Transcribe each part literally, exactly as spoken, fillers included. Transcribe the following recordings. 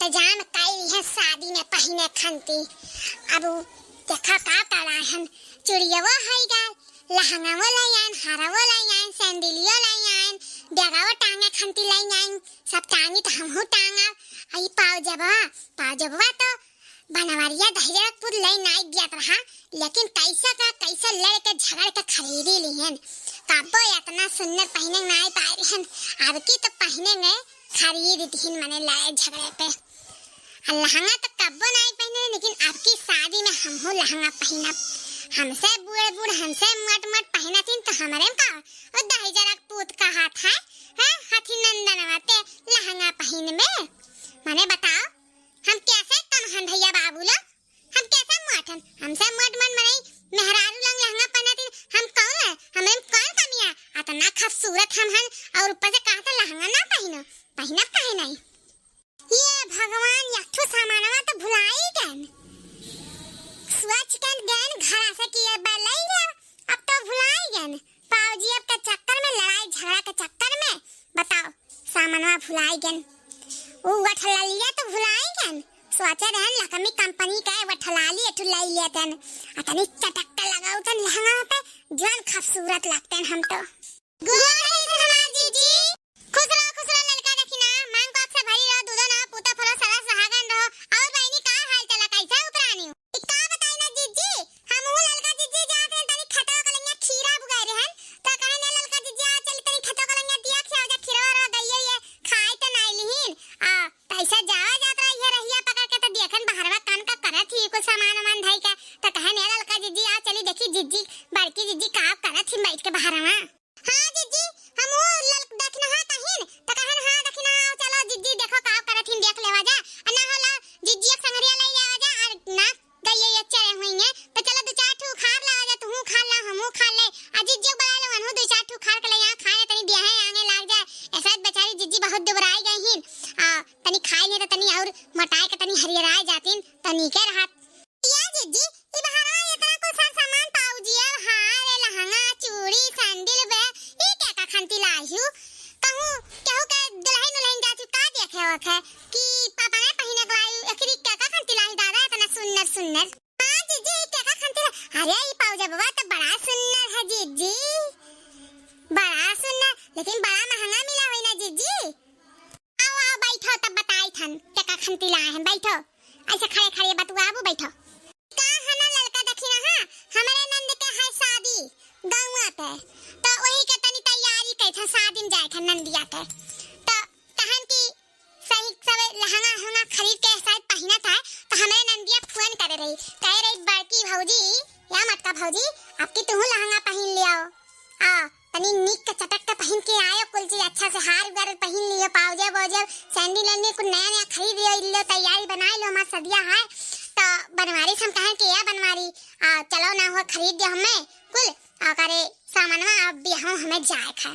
इंतजाम कइली है शादी में पहिने खंती। अब उ देखा का कराहन, चुड़ियवो होइ गए, लहंगवो लइ आएन, हारवो लइ आएन, सैंडिलियो लइ आएन, बैगवो टांगे खंती लइ आएन, सब टांगी त हमहू टांगब। आ ई पाउजबवा, पाउजबवा तो बनवरिया दहिजरकपुर लइ नाई दियत रहा, लेकिन कैसे का कैसे लड़ के झगड़ के खरीदी लिहन। कब्बो इतना सुंदर पहिने नाई पाए रहन, अब की तो पहिने में खरीद दिहिन, मने लड़े झगड़े पे। आ लहंगा तो कब्बो नाई पहिने, लेकिन अब की शादी में हमहू लहंगा पहिनब। हमसे बूढ़ बूढ़, हमसे मोट मोट पहिनथिन तो हमरे में का, ओ दहिजरकपूत कहत है, हैं, हथी नंदनवा ते लहंगा पहिनबे। मने बताओ, हम कैसे कम हन भैया बाबू लोग? हम कैसे मोट हन? हमसे मोट मन मनई मेहरारू लंग लहंगा पहनतिन, हम कौन है? हमरे में कौन कमी है? अतना खूबसूरत हम हन और ऊपर से कहत है लहंगा ना पहिनो, पहिनब काहे नहीं? ये भगवान, एक ठो सामानवा तो भुलाई गन। सोच के गन घरा से कि ये बा लई ले, अब तो भुलाई गन। पाउजी अब के चक्कर में, लड़ाई झगड़ा के चक्कर में, बताओ, सामानवा भुलाई गन। उ वठलालिया तो भुलाई गन। सोचे रहन लक्ष्मी कंपनी के वठलाली एठू लई लेतन। अतनी चटक के लगाउतन लहंगा पे, जौन खूबसूरत लगतन हम तो। गोर है हमार जीजी। खुश रहो, खुश रहो ललका दखिना, मांग पाप से भरी रहो, दूधो ना पूता फलो सदा सुहागन रहो। और बहिनी का हाल चाल, कैसे उपरानी? ई का बताई ना जीजी, हमहू ललका जीजी जात हन, तनी खेतवा कलैया खीरा बुगाए रहन, त कहे ना ललका जीजी आ चली तनी खेतवा कलैया दिया खियाओ जा, खीरवा रह गइये ये खाए त नाई लिहिन। आ, तैसे जावा जात रही है रहिया पकड़ के, त देखन बहरवा कान का करत ही कुछ सामान वामान धई के, त कहे ना ललका जीजी आ चली देखी जीजी, बड़की जीजी का करत ही बैठ के बहरवा। हाँ जीजी, हमहू लल-, दखिनहा कहिन, त कहन, "हाँ दखिनहा, चलो जीजी, देखो का करत हिन, देख लेवा जा। आ ना होला, जीजी एक संगरिया लई जावा जा, और ना गइये ये चरे हुई हैं, त चलो दू चार ठू उखाड़ लावा जा, तुहू उखाड़ ला, हमहू उखाड़ ले। आ जीजी के बुला लो, उनहू दू चार ठू उखाड़ के ले यहाँ खाए, तनी बियाहे आगे लाग जाए।" ऐसा बेचारी जीजी बहुत दुबराई गई हिन। आ, तनी खाई नहीं त तनी और मोटाए के तनी हरियराए जातिन, तनी के रहत। या जीजी, ई बहरवा इतना कुल सर सामान पाउजी, अब हार, लहंगा, चूड़ी, सैंडल बे, ई का का खंती लाइहू? कहूँ केहू के दुल्हन उल्हन जाती का देखे ओखे कि पापा ने पहिने के लाई, एकरी का का खंती लाई दादा इतना सुन्नर सुन्नर? हाँ जीजी, ई का का खंती ला-, अरे ई पाउजबवा तो बड़ा सुन्नर है जीजी, बड़ा सुन्नर, लेकिन बड़ा महंगा मिला होई ना जीजी? आओ, आओ, बैठो, तब बताई थन, केका खंती लाए हैं, बैठो। ऐसे खड़े खड़े बतुआबू, बैठो। का है ना ललका दखिनहा, हमरे नंद के है शादी गौवा पे, तो वही के तनी तैयारी करी था, शादी में जाए था नंदिया के। तो कहन कि सही सब लहंगा हंगा खरीद के शायद पहिना था, तो हमरे नंदिया फोन करे रही, कहे रही, "बड़की भौजी, या मोटका भौजी, अब की तुहू लहंगा पहिन लियाओ।" आ, तनी नीक के चटक के पहिन के आयो, कुल चीज अच्छा से हार उगार पहिन लियो, पाउजे बाउजे, सैंडिल वैंडिल कुल नया नया खरीद लियो, इल्लो तैयारी बनाई लो, हमार सदिया है। तो बनवारी से हम कहें कि या बनवारी, आ, चलो ना हुआ खरीद दियो हमें कुल, आ, करे सामानवा, अब भी हम हमें जाए खा।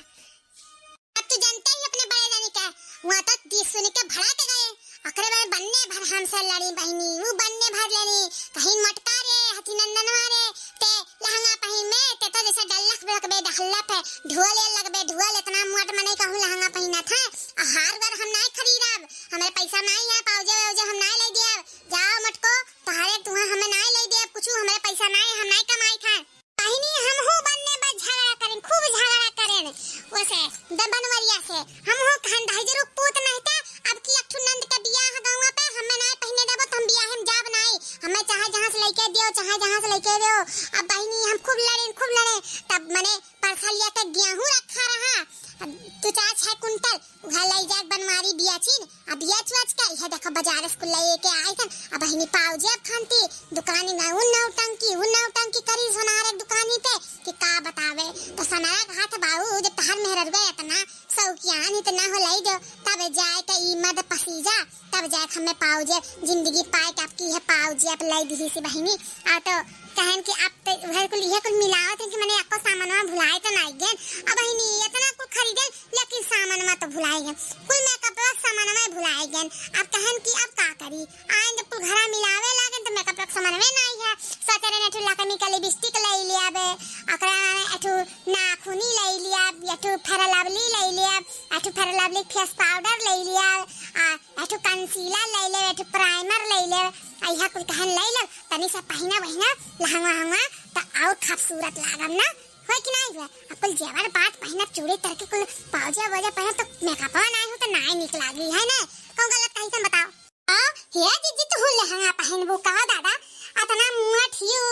अब तू जानते ही अपने बड़े जानी का, वहाँ तो दी सुनी के भड़ा के गए, ओकरे बाद बन्ने भर हमसे लड़ी बहिनी, ऊ बन्ने भर लड़ी, कहीं मोटका रे, हथी नंदनवा रे, ते लहंगा पहिन में, ते तो जैसे डल्लख लगबे, डहल्लफ है, ढुआ ले लगबे, ढुआ ले, इतना मोट मने कहूँ लहंगा पहिना था, आ हार वार हम नाई खरीदब, हमरे पैसा नाई है, पाउजे वाउजे हम नाई ले दियब, जाओ मोटको, तोहरे तुहाँ हमें नाई ले दियब, कुछ हमरे पैसा नाई, हम नाई कमाई था। बहिनी, हमहू बन्ने बा झगड़ा करेन, खूब झगड़ा करेन। ओसे, द-, बनवरिया से, हमहू कहन दहिजरू पूत नहीं ते, अब की एक ठू नंद के बियाह गौवा पे, हमें नाय पहिने देबो, तो हम बियाहे में जाब नाय। हमें चाहे जहाँ से लइके दियो, चाहे जहाँ से लइके दियो। अब बहिनी, हम खूब लड़ेन, खूब लड़ेन। तब मने परसलिया के गेहूं रखा रहा, अब दू चार छह कुंटल, उहे लई जाके बनवारी बियाचिन, अब बियाच उआच के, इहे देखो बाजार से कुल लई के आई थन। अब बहिनी पाउजे अब खंती, दुकानी ना उन नौटंकी, उन नौटंकी करी सोनार एक दुकानी पे, कि का बतावे। तो सोनारा कहा था, "बाबू, जब तहार मेहररुआ इतना शौकियान, इतना हो लई दो, तब जाए के ई मद पसीजा, तब जाए के हमें पाउजे जिंदगी पाए के आपकी है पाउजे अब लई दिही सी बहिनी।" आ तो कहन कि आप तो उहे कुल, इहे कुल मिलावत हैं कि मने एको सामानवा भुलाए तो नाई गेन। अब बहिनी इतना कुल खरीदेन, लेकिन सामानवा तो भुलाए गेन, कुल मेकअप के सामानवा भुलाए गेन। अब कहन कि अब का करी, आइन जब कुल घरा मिलावे लागेन तो मेकअप के सामानवे नाई है। सोचे रहन एठू लकमी के लिपस्टिक ले लियाबे, ओकरा एठू नाखूनी ले लियाब, एठू फेयर लवली ले लियाब, एठू फेयर लवली फेस पाउडर ले लियाब, आ एठू concealer लइ ले, एक ठो primer लइ ले, अइहा कुल कहन लइ ले, तनी सा पहिना वहिना लहंगा हंगा, त अउर खूबसूरत लागब ना, होय कि नाहीं होय? अब कुल जेवर बात पहिनब, चूड़ी तरकी कुल पाउजा वोजा पहिनब, त मेकअपवा नाहीं हो त नाहीं नीक लागी, है ना? कौन गलत कही तुम बताओ? आ, हे जीजी, तू लहंगा पहिनबू का दादा? अतना मोट हियू,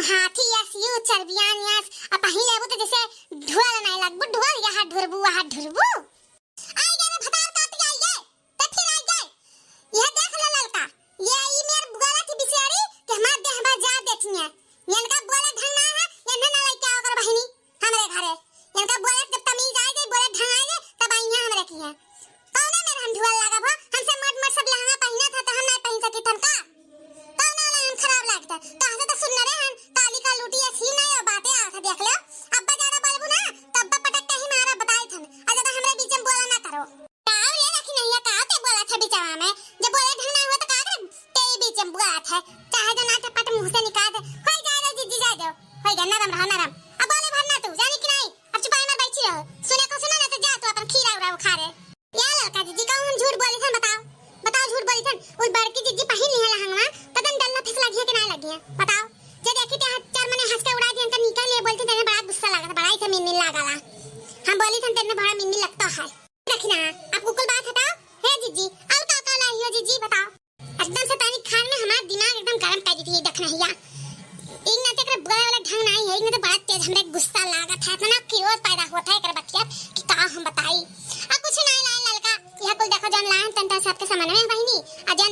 हाथी यस हियू, चरबियान यस, आ पहिन लेबू त जैसे ढुअल नाहीं लगबू, ढुअल यहाँ ढुरबू, वहाँ ढुरबू। आई गए रे भतार काट के आई गए, ते फिर आई गए। यह देख ले ललका, ये ई मेर बोला थी बिचारी कि हमार देह बा जा देखिए। इनका बोले ढंग ना है, इन्हें ना लेके आओ कर बहिनी हमरे घरे। इनका बोले जब तमीज आ जाए, बोले ढंग आ जाए, तब आई हैं हमरे की हैं। कौने मेर हम ढुअल लागब हो? हमसे मोट मोट सब लहंगा पहिना था तो हम नहीं पहिन सकी थन का? कौन वाला हम खराब लागता? तहसे तो सुन रहे हन, काली का लूटी ऐसी नहीं हो, बातें आवत है, देख लो। अब्बा ज्यादा बोलबू ना, तो अब्बा पटक के ही मारा, बताई थन। और ज्यादा हमरे बीच में बोला ना करो। का रे रखी नहीं है, का ते बोला था बिचवा में? जब बोले ढंग ना हुआ तो का करे ते ही बीच में बोला था? चाहे जो ना चपट मुंह से निकाल दे, होई जा रे जीजी, जा दो, होई जा, नरम रहो, नरम। अब बोले भर ना तू, जानी कि नहीं? अब चुपाई में बैठी रहो, सुने को सुना ना तो जा तू अपन खीरा उरा उखाड़े। या ललका जीजी, कहूँ हम झूठ बोली थन, बताओ, बताओ झूठ बोली थन। उ बड़की जीजी पहिन ली है लहंगवा, पता न डल्ला फिसला घिया के ना लगी है, बताओ। जे देखी ते चार मने हंस के उड़ा दिया, तो निकल लिए बोलती, तेरे बड़ा गुस्सा लगा था, बड़ा इसे मिन मिन लागला। हम बोली थन, तेरे बड़ा मिन मिन लगता है। रखी ना, आप कुकुल बात हटाओ। हे जीजी, और का का लाई हो जीजी, बताओ। एकदम से तनी खान में हमार दिमाग एकदम गरम कर दी थी, देख नहीं या। एक ना तो एकरा बोले वाला ढंग नहीं है, एक ना तो बड़ा तेज हमरे गुस्सा लागत है, इतना क्रोध पैदा होता है एकरा बतिया कि का हम बताई। अब कुछ नहीं लाए ललका, यह कुल देखो जौन लाए तन तन सबके समन में बहिनी, आ जौन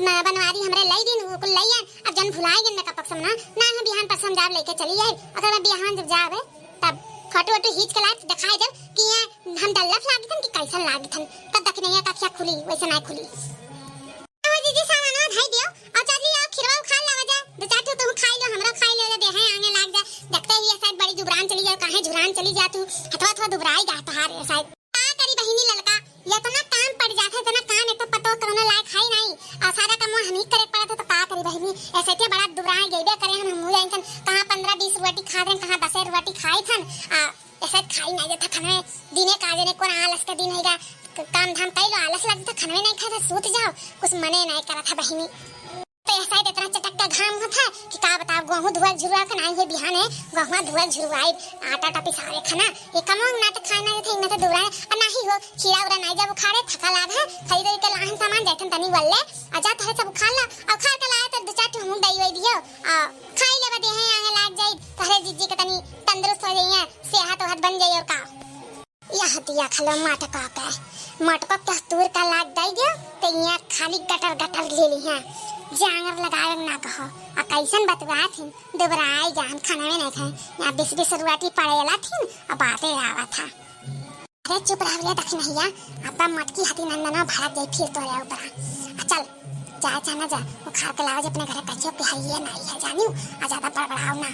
म-, बनवारी हमरे लई दिन, वो कुल लई आन, अब जौन भुलाई गन मेकअप समना, ना हम बिहान पर समझाब लेके चली जाए, अगर मैं बिहान जब जाबे, तब फोटो वोटो खींच के लाए तो दिखाई देब कि ये हम डल्लफ लागी थन कि कैसन लागी थन, तब देख नहीं का क्या खुली, वैसे ना खुली। आओ जीजी, सामानवा धई दियो, और चली आओ, खीरवा उखाड़ लावा जा, दो चार ठो तुम खाई लो, हमरो खाई लो, देहे आगे लाग जा। देखते ही ये शायद बड़ी दुबरान चली जाओ, काहे झुरान चली जा तू, हथवा थवा दुबराई गा तहार ये शायद। का करी बहिनी ललका, ये इतना काम पड़ जात है, इतना काम एक तो पतो कौनो लायक है नहीं, और सारा काम हम ही करे पड़त है, तो का करी बहिनी, ऐसे के बड़ा दुबराए गईबे करे हम, हम मुझे इनकन कहाँ पन्द्रह बीस रोटी खा रहे, कहाँ दसे रोटी खाई थन, आ, ऐसे खाई नहीं देता खाना, दिने का जने कोन आलस के दिन हैगा, क-, काम धाम कई लो, आलस लगता, खाना नहीं खाए तो सूत जाओ, कुछ मने नहीं करा था बहिनी। तो ऐसा ही इतना चटक का घाम होता है कि का बताओ, गेहूं धुआ झुरुआ के नहीं है बिहाने, गेहूं धुआ झुरुआई, आटा टा पिसावे खाना, ये कमो ना तो खाए ना थे, ना तो दुबराए, और ना ही हो, खीरा उरा नहीं जब उखाड़े, थका लाग है, खरीद के लाहन सामान जैतन तनी वल्ले, आ जा तोहरे सब उखाड़ ला, और उखाड़ के लाए तो दो चार ठो हमू दई वई दियो, आ खाई लेबे देहे आगे लाग जाई, तोहरे जीजी के तनी तंदुरुस्त हो जाइए, सेहत वहत बन जाई और का। यह दिया खलो मटका के, मटको के तूर का लाग दई दियो, तो यहाँ खाली गटर गटर ले ली हैं, जांगर लगावे ना कहो। आ कैसन बतुआ थी, दुबराई जान खाना में नहीं खाए, यहाँ बीस बीस रोटी पड़ेला थी, अब बातें आवा था। अरे चुप रह रे दखिनहिया, अब मटकी हाथी नंदना भड़क जाई फिर तोरे ऊपर। आ चल, जा, जा ना जा, वो खा के लावा जे अपने घर कच्चो पिहाइए नहीं है, जानियो, आ ज्यादा बड़बड़ाओ ना।